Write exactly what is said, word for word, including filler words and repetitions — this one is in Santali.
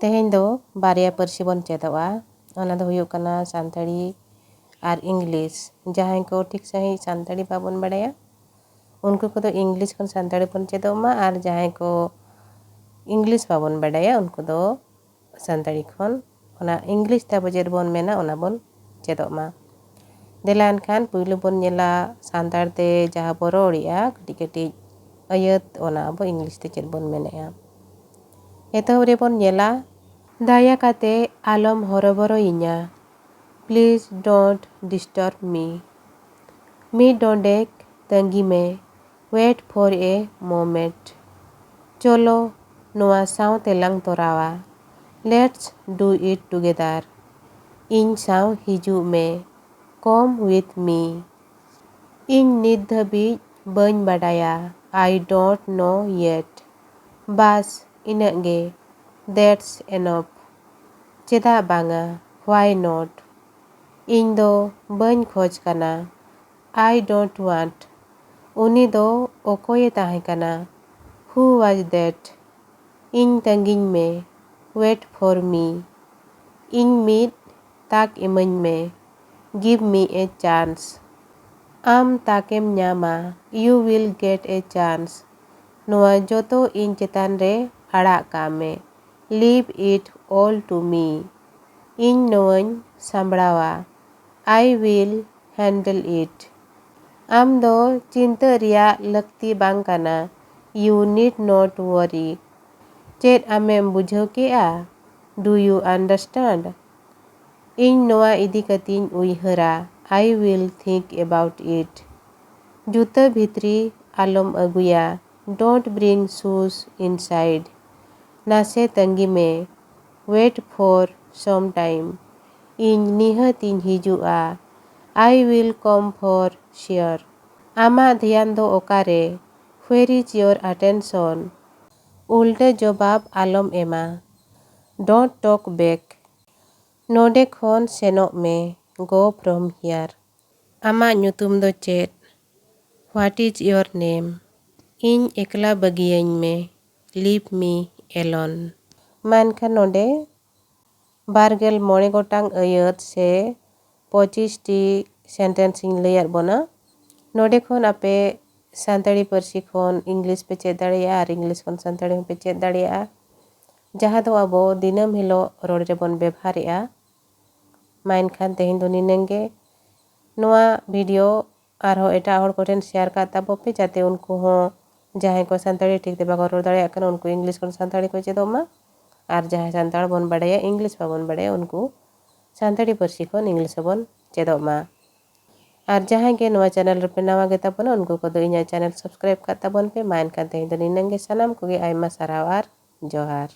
ᱛᱮᱦᱮᱧ ᱫᱚ ᱵᱟᱨᱭᱟ ᱯᱟᱹᱨᱥᱤ ᱵᱚᱱ ᱪᱮᱫᱚᱜᱼᱟ᱾ ᱚᱱᱟ ᱫᱚ ᱦᱩᱭᱩᱜ ᱠᱟᱱᱟ ᱥᱟᱱᱛᱟᱲᱤ ᱟᱨ ᱤᱝᱞᱤᱥ᱾ ᱡᱟᱦᱟᱸᱭ ᱠᱚ ᱴᱷᱤᱠ ᱥᱟᱺᱦᱤᱡ ᱥᱟᱱᱛᱟᱲᱤ ᱵᱟᱵᱚᱱ ᱵᱟᱲᱟᱭᱟ, ᱩᱱᱠᱩ ᱠᱚᱫᱚ ᱤᱝᱞᱤᱥ ᱠᱷᱚᱱ ᱥᱟᱱᱛᱟᱲᱤ ᱵᱚᱱ ᱪᱮᱫᱚᱜ ᱢᱟ, ᱟᱨ ᱡᱟᱦᱟᱸᱭ ᱠᱚ ᱤᱝᱞᱤᱥ ᱵᱟᱵᱚᱱ ᱵᱟᱰᱟᱭᱟ, ᱩᱱᱠᱩ ᱫᱚ ᱥᱟᱱᱛᱟᱲᱤ ᱠᱷᱚᱱ ᱚᱱᱟ ᱤᱝᱞᱤᱥ ᱛᱮ ᱟᱵᱚ ᱪᱮᱫ ᱵᱚᱱ ᱢᱮᱱᱟ, ᱚᱱᱟ ᱵᱚᱱ ᱪᱮᱫᱚᱜ ᱢᱟ᱾ ᱫᱮᱞᱟ ᱮᱱᱠᱷᱟᱱ ᱯᱩᱭᱞᱩ ᱵᱚᱱ ᱧᱮᱞᱟ ᱥᱟᱱᱛᱟᱲ ᱛᱮ ᱡᱟᱦᱟᱸ ᱵᱚ ᱨᱚᱲᱮᱜᱼᱟ, ᱠᱟᱹᱴᱤᱡ ᱠᱟᱹᱴᱤᱡ ᱟᱹᱭᱟᱹᱛ, ᱚᱱᱟ ᱟᱵᱚ ᱤᱝᱞᱤᱥ ᱛᱮ ᱪᱮᱫ ᱵᱚᱱ ᱢᱮᱱᱮᱜᱼᱟ᱾ ᱮᱛᱚᱦᱚᱵ ᱨᱮᱵᱚᱱ ᱧᱮᱞᱟ, ᱫᱟᱭᱟ ᱠᱟᱛᱮ ᱟᱞᱚᱢ ᱦᱚᱨᱚᱵᱚᱨᱚᱭᱤᱧᱟ᱾ Please don't disturb me. ᱢᱤᱫ ᱰᱚᱸᱰᱮᱠ ᱛᱟᱺᱜᱤ ᱢᱮ᱾ Wait for a moment. ᱪᱚᱞᱚ, ᱱᱚᱣᱟ ᱥᱟᱶ ᱛᱮᱞᱟᱝ ᱛᱚᱨᱟᱣᱟ᱾ Let's do it together. ᱤᱧ ᱥᱟᱶ ᱦᱤᱡᱩᱜ ᱢᱮ᱾ Come with me. ᱤᱧ ᱱᱤᱛ ᱫᱷᱟᱹᱵᱤᱡ ᱵᱟᱹᱧ ᱵᱟᱰᱟᱭᱟ᱾ I don't know yet. ᱵᱟᱥ, ᱤᱱᱟᱹᱜ ᱜᱮ᱾ That's enough. ᱪᱮᱫᱟᱜ ᱵᱟᱝᱟ? Why not? ᱤᱧ ᱫᱚ ᱵᱟᱹᱧ ᱠᱷᱚᱡᱽ ᱠᱟᱱᱟ᱾ I don't want. ᱩᱱᱤ ᱫᱚ ᱚᱠᱚᱭᱮ ᱛᱟᱦᱮᱸ ᱠᱟᱱᱟ? Who was that? ᱤᱧ ᱛᱟᱺᱜᱤᱧ ᱢᱮ᱾ Wait for me. ᱤᱧ ᱢᱤᱫ ᱛᱟᱠ ᱤᱢᱟᱹᱧ ᱢᱮ᱾ Give me a chance. ᱟᱢ ᱛᱟᱠᱮᱢ ᱧᱟᱢᱟ᱾ You will get a chance. ᱱᱚᱣᱟ ᱡᱚᱛᱚ ᱤᱧ ᱪᱮᱛᱟᱱ ᱨᱮ ᱟᱲᱟᱜ ᱠᱟᱜ ᱢᱮ᱾ Leave it all to me. ᱤᱧ ᱱᱚᱣᱟᱧ ᱥᱟᱢᱵᱲᱟᱣᱟ᱾ I will handle it. ᱟᱢ ᱫᱚ ᱪᱤᱱᱛᱟᱹ ᱨᱮᱭᱟᱜ ᱞᱟᱹᱠᱛᱤ ᱵᱟᱝ ᱠᱟᱱᱟ᱾ You need not worry. ᱪᱮᱫ ᱟᱢᱮᱢ ᱵᱩᱡᱷᱟᱹᱣ ᱠᱮᱜᱼᱟ? Do you understand? ᱤᱧ ᱱᱚᱣᱟ ᱤᱫᱤ ᱠᱟᱛᱮᱧ ᱩᱭᱦᱟᱹᱨᱟ᱾ I will think about it. ᱡᱩᱛᱟᱹ ᱵᱷᱤᱛᱨᱤ ᱟᱞᱚᱢ ᱟᱹᱜᱩᱭᱟ᱾ Don't bring shoes inside. ᱱᱟᱥᱮ ᱛᱟᱺᱜᱤ ᱢᱮ᱾ Wait for some time. ᱤᱧ ᱱᱤᱦᱟᱹᱛ ᱤᱧ ᱦᱤᱡᱩᱜᱼᱟ᱾ I will come for sure. ᱟᱢᱟᱜ ᱫᱷᱮᱭᱟᱱ ᱫᱚ ᱚᱠᱟᱨᱮ? Where is your attention? ᱩᱞᱴᱟᱹ ᱡᱚᱵᱟᱵ ᱟᱞᱚᱢ ᱮᱢᱟ᱾ Don't talk back. ᱱᱚᱰᱮ ᱠᱷᱚᱱ ᱥᱮᱱᱚᱜ ᱢᱮ᱾ Go from here. ᱟᱢᱟᱜ ᱧᱩᱛᱩᱢ ᱫᱚ ᱪᱮᱫ? What is your name? ᱤᱧ ᱮᱠᱞᱟ ᱵᱟᱹᱜᱤᱭᱟᱹᱧ ᱢᱮ᱾ Leave me alone. ᱢᱟ ᱮᱱᱠᱷᱟᱱ ᱱᱚᱰᱮ ᱵᱟᱨ ᱜᱮᱞ ᱢᱚᱬᱮ ᱜᱚᱴᱟᱝ ᱟᱹᱭᱟᱹᱛ ᱥᱮ ᱯᱚᱸᱪᱤᱥ ᱴᱤ sentence ᱤᱧ ᱞᱟᱹᱭᱟᱫ ᱵᱚᱱᱟ᱾ ᱱᱚᱰᱮ ᱠᱷᱚᱱ ᱟᱯᱮ ᱥᱟᱱᱛᱟᱲᱤ ᱯᱟᱹᱨᱥᱤ ᱠᱷᱚᱱ English ᱯᱮ ᱪᱮᱫ ᱫᱟᱲᱮᱭᱟᱜᱼᱟ ᱟᱨ English ᱠᱷᱚᱱ ᱥᱟᱱᱛᱟᱲᱤ ᱦᱚᱸᱯᱮ ᱪᱮᱫ ᱫᱟᱲᱮᱭᱟᱜᱼᱟ, ᱡᱟᱦᱟᱸ ᱫᱚ ᱟᱵᱚ ᱫᱤᱱᱟᱹᱢ ᱦᱤᱞᱳᱜ ᱨᱚᱲ ᱨᱮᱵᱚᱱ ᱵᱮᱵᱷᱟᱨᱮᱜᱼᱟ᱾ ᱢᱟ ᱮᱱᱠᱷᱟᱱ ᱛᱮᱦᱮᱧ ᱫᱚ ᱱᱤᱱᱟᱹᱝ ᱜᱮ᱾ ᱱᱚᱣᱟ video ᱟᱨᱦᱚᱸ ᱮᱴᱟᱜ ᱦᱚᱲ ᱠᱚᱴᱷᱮᱱ share ᱠᱟᱜ ᱛᱟᱵᱚ ᱯᱮ, ᱡᱟᱛᱮ ᱩᱱᱠᱩ ᱦᱚᱸ ᱡᱟᱦᱟᱸᱭ ᱠᱚ ᱥᱟᱱᱛᱟᱲᱤ ᱴᱷᱤᱠ ᱛᱮ ᱵᱟᱠᱚ ᱨᱚᱲ ᱫᱟᱲᱮᱭᱟᱜ ᱠᱟᱱᱟ, ᱩᱱᱠᱩ English ᱠᱷᱚᱱ ᱥᱟᱱᱛᱟᱲᱤ ᱠᱚ ᱪᱮᱫᱚᱜ ᱢᱟ᱾ ᱟᱨ ᱡᱟᱦᱟᱸᱭ ᱥᱟᱱᱛᱟᱲ ᱵᱚᱱ ᱵᱟᱲᱟᱭᱟ, English ᱵᱟᱵᱚᱱ ᱵᱟᱲᱟᱭᱟ, ᱩᱱᱠᱩ ᱥᱟᱱᱛᱟᱲᱤ ᱯᱟᱹᱨᱥᱤ ᱠᱷᱚᱱ English ᱦᱚᱸᱵᱚᱱ ᱪᱮᱫᱚᱜ ᱢᱟ᱾ ᱟᱨ ᱡᱟᱦᱟᱸᱭ ᱜᱮ ᱱᱚᱣᱟ channel ᱨᱮᱯᱮ ᱱᱟᱣᱟ ᱜᱮ ᱛᱟᱵᱚᱱᱟ, ᱩᱱᱠᱩ ᱠᱚᱫᱚ ᱤᱧᱟᱹᱜ channel subscribe ᱠᱟᱜ ᱛᱟᱵᱚᱱ ᱯᱮ᱾ ᱢᱟ ᱮᱱᱠᱷᱟᱱ ᱛᱮᱦᱮᱧ ᱫᱚ ᱱᱤᱱᱟᱹᱝ ᱜᱮ᱾ ᱥᱟᱱᱟᱢ ᱠᱚᱜᱮ ᱟᱭᱢᱟ ᱥᱟᱨᱦᱟᱣ ᱟᱨ ᱡᱚᱦᱟᱨ᱾